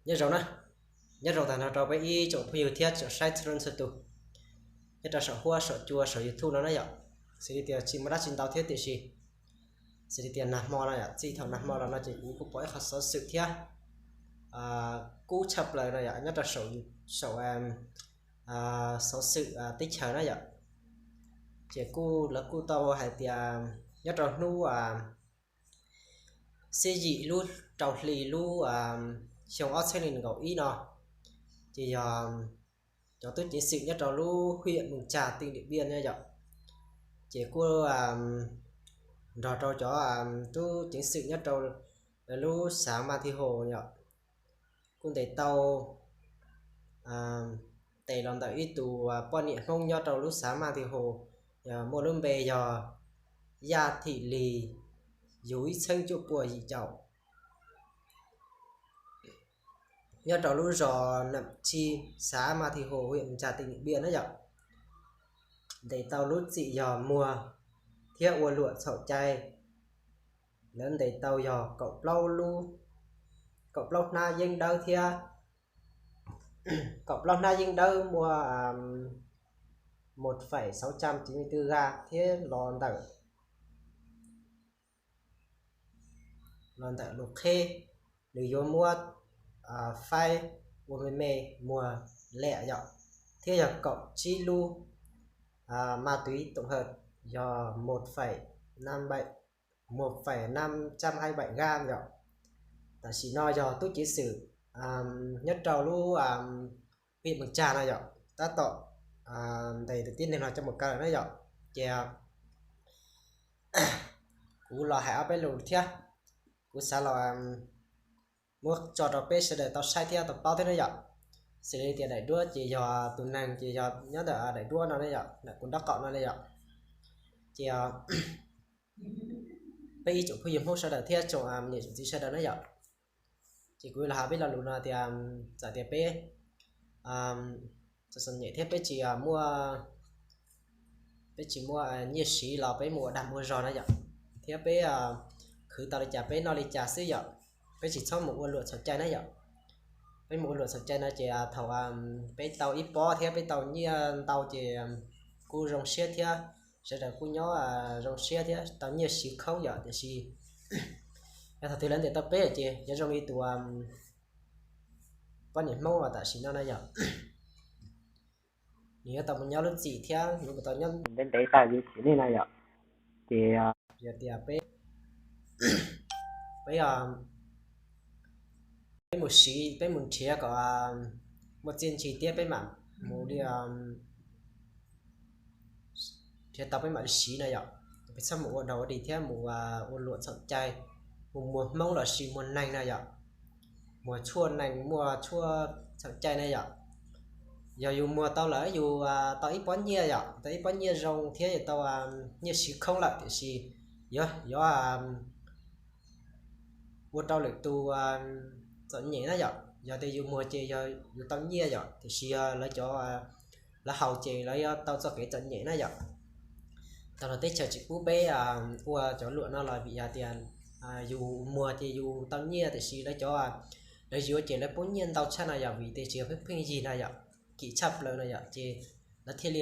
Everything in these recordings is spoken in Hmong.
Nyob zoo na, nyob zoo tag nrho rau peb ib tsoom phooj ywg thiab tsoom saib txhua leej txhua tus nyob rau saum huab saum cua saum YouTube no na yom. Xws li tias tsis muaj dab tsi ntau thiab tiam sis xws li tias nag hmo no yom, txij thaum nag hmo los no ces kuv kuj pom ib qho xov xwm thiab kub tshaj plaws no yom, nyob rau saum, saum xov xwm teb chaws na yom. Ces kuj lawv kuj tau hais tias nyob rau hnub xiab yim lub rau hli lub xyoo ob txhiab nees nkaum ib no, ces yog cov tub ceev xwm nyob rau lub hwj yam Moos Cag tij Dim Npiaj no yom, ces kuj nrog rau cov tub ceev xwm nyob rau lub xav Mas Thi Hos yom, kuj ntes tau, ntes los ntawm ib tus poj niam Hmoob nyob rau lub xav Mas Thi Hos, muaj lub npe yog Yaj Thim Lis, yug ib txhiab cuaj puas yim caum, nyob rau lub zos Nam Tsi, xav Mas Thi Hos, hwj yam Moos Cag tij Dim Npiaj na yom. Ntes tau lub txim yog muag thiab ua luam txhaum cai. Lawv ntes tau yog kaum plaub lub, kaum plaub hnab yeeb dawb thiab, kaum plaub hnab yeeb dawb muaj một phẩy sáu trăm chín mươi tư gram thiab los ntawm, los ntawm lus qheb, nws yuav muab faib ua me me muag liam yom, thiab yog kaum tsib lub ma túy tổng hợp yog một phẩy năm bảy, một phẩy năm trăm hai mươi bảy gram yom. Tam sim no yog tub ceev xwm nyob rau lub hwj yam Moos Cag no yom, tab tom ntes tus tib neeg no coj mus kaw lawm na yom. Ces kuv los hais ob peb lus thiab, kuv xav los muab tso rau peb sawv daws tau saib thiab tau paub thiab na yom. Xws li tias daim duab ces yog tus neeg ces yog nyob ntawm daim duab no ne yom, ntawm kuv nraub qaum no ne yom. Ces peb ib tsoom phooj ywg Hmoob sawv daws thiab tsoom niam tsoom txiv sawv daws na yom, ces kuv los hais peb lo lus no tias txawm tias peb txom txom nyem thiab peb tsis muaj, peb tsis muaj nyiaj siv los peb mus ua dag ua zog na yom, thiab peb khwv tau li cas peb noj li cas xwb yom, peb tsis txhob mus ua luam txhaum cai na yom. Peb mus ua luam txhaum cai no ces thaum peb tau ib pob thiab peb tau nyiaj ntau ces kuj zoo siab thiab sawv daws kuj nyob zoo siab thiab tau nyiaj siv khoob yom. Tiam sis yog thaum twg lawv ntes tau peb ces yuav zoo li tus poj niam Hmoob tam sim no na yom, nws yuav tau mus nyob lub txim thiab yuav mus tau nyob ntev ntev tas yus txiv nej na yom. Ces yog tias peb, peb peb mus siv, peb mus nrhiav kom muaj txiaj ntsig thiab peb mam mus li, nrhiav tau peb mam li siv na yom. Peb txhob mus ua dog ua dig thiab mus ua luam txhaum cai, mus muag Hmoob los sis muag neeg na yom, muag tshuaj neeg muag tshuaj txhaum cai na yom. Yog yus muag tau lawm yus tau ib pob nyiaj yom, tau ib pob nyiaj zoo thiab yus tau nyiaj siv khoob lawm tiam sis yog, yog ua rau lwm tus txom nyem na yom. Yog tias yus muag ces yog yus tau nyiaj yom, tiam sis yog lawv cov, lawv haus ces lawv yuav tau txoj kev txom nyem na yom. Tau los teb chaws tsis pub peb ua cov luam no los vim yog tias yus muag ces yus tau nyiaj tiam sis lawv cov, lawv yuav ces lawv pub nyiaj ntau tshaj no yom, vim tias tsis yog pheej pheej yig no yom, kim tshaj plaws no yom, ces lawv thiaj li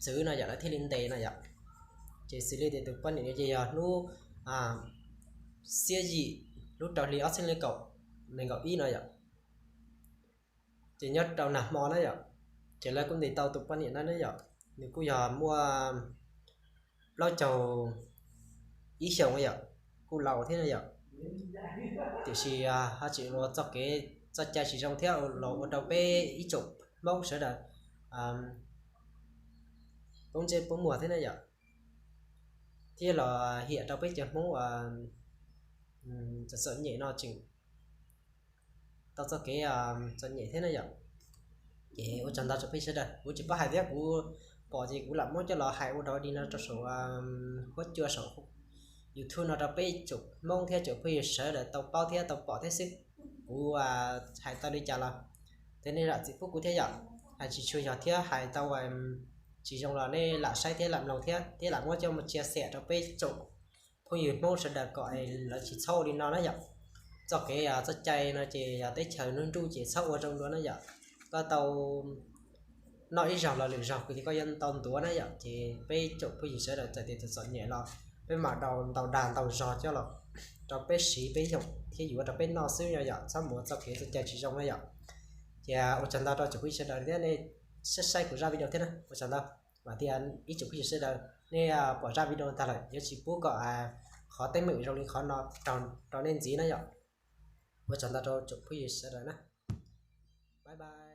txwv no yom, lawv thiaj li ntes no yom. Ces xws li tias tus poj niam no ces yog hnub xiab yim lub rau hli ob txhiab nees nkaum ib no yom, ces nyob rau nag hmo na yom, ces lawv kuj ntes tau tus poj niam no na yom, nws kuj yog muaj plaub caug ib xyoos yom, kuj laus thiab na yom. Tiam sis ho tseem ua txoj kev txoj cai tsis zoo thiab los ua rau peb ib tsoom Hmoob sawv daws poob ntsej poob muag thiab na yom, thiab los hiam rau peb cov Hmoob txom txom nyem no tseem tau txoj kev txom nyem thiab na yom. Ces ua tsaug ntau tsoom phooj ywg sawv daws, kuv tsis paub hais thiab kuv pom ces kuv lam muab coj los hais ua dog dig no rau saum huab cua saum YouTube no rau peb tsoom Hmoob thiab tsoom phooj ywg sawv daws tau paub thiab tau pom thiab xwb. Kuv hais tau li cas los tej nej zam txim pub kuv thiab yom, hais tsis tshua yog thiab hais tau tsis zoo los nej lam saib thiab lam mloog thiab thiab lam muab coj mus chia sẻ rau peb tsoom phooj ywg Hmoob sawv daws kom lawv tsis txhob ua li no na yom. txoj kev txoj cai no ces yog teb chaws nruab nruj ces txhob ua zoo dua na yom. Koj tau noj ib zaug los lwm zaug kwv tij koj yuav tau ntuav na yom. Ces peb tsoom phooj ywg sawv daws txawm tias txom txom nyem los peb mam ntaus dag ntaus zog coj los rau peb siv peb yoog thiab yuav rau peb noj xwb no yom, txhob mus ua txoj kev txoj cai tsis zoo na yom. Ces ua tsaug ntau rau tsoom phooj ywg sawv daws thiab nej saib saib kuv zaj video thiab na, ua tsaug ntau. Vam tias ib tsoom phooj ywg sawv daws nej pom zaj video tag lawm yuav tsis pub kom qhov teeb meem zoo li qhov no rau nej ntxiv na yom. Ua tsaug ntau rau tsoom phooj ywg sawv daws na. Bye bye.